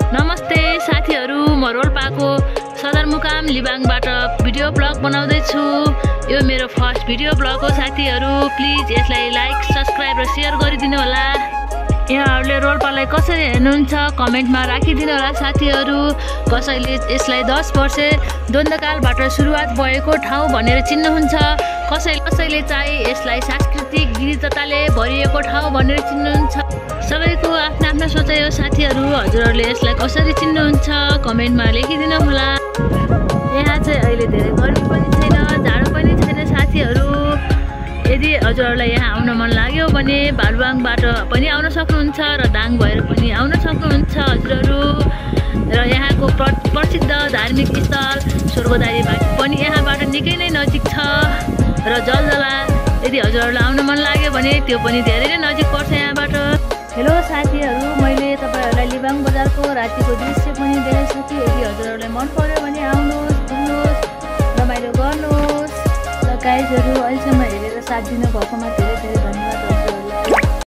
नमस्ते साथीहरू, म रोल्पाको सदरमुकाम लिबाङबाट भिडियो ब्लग बनाउँदैछु। यो मेरो फर्स्ट भिडियो ब्लग हो साथीहरू। प्लिज यसलाई लाइक, सब्स्क्राइब र सेयर गरिदिनु होला। यहाँहरूले रोल्पालाई कसरी हेर्नुहुन्छ कमेन्टमा राखिदिनु होला साथीहरू। कसैले यसलाई 10 वर्ष द्वन्द्वकालबाट सुरुवात भएको ठाउँ भनेर चिन्नुहुन्छ, कसैले चाहिँ यसलाई सांस्कृतिक विविधताले भरिएको ठाउँ भनेर चिन्नुहुन्छ। सबैको आफ्नो आफ्नो सोचाइ हो साथीहरू। हजुरहरूले यसलाई कसरी चिन्नुहुन्छ कमेन्टमा लेखिदिनु होला। यहाँ चाहिँ अहिले धेरै गर्मी पनि छैन, जाडो पनि छैन साथीहरू। यदि हजुरहरूलाई यहाँ आउन मन लाग्यो भने बालुवाङबाट पनि आउन सक्नुहुन्छ र दाङ भएर पनि आउन सक्नुहुन्छ हजुरहरू। र यहाँको प्रसिद्ध धार्मिक स्थल स्वर्गदारी घाट पनि यहाँबाट निकै नै नजिक छ। र जलजला यदि हजुरहरूलाई आउन मन लाग्यो भने त्यो पनि धेरै नै नजिक पर्छ यहाँबाट। हेलो साथीहरू, मैले तपाईँहरूलाई लिबाङ बजारको रातिको दृश्य पनि देखाइसकेँ। यदि हजुरहरूलाई मन पर्यो भने आउनुहोस्, घुम्नुहोस्, रमाइलो गर्नुहोस्। र गाइजहरू अहिलेसम्म हेरेर साथ दिनुभएकोमा धेरै धेरै धन्यवाद।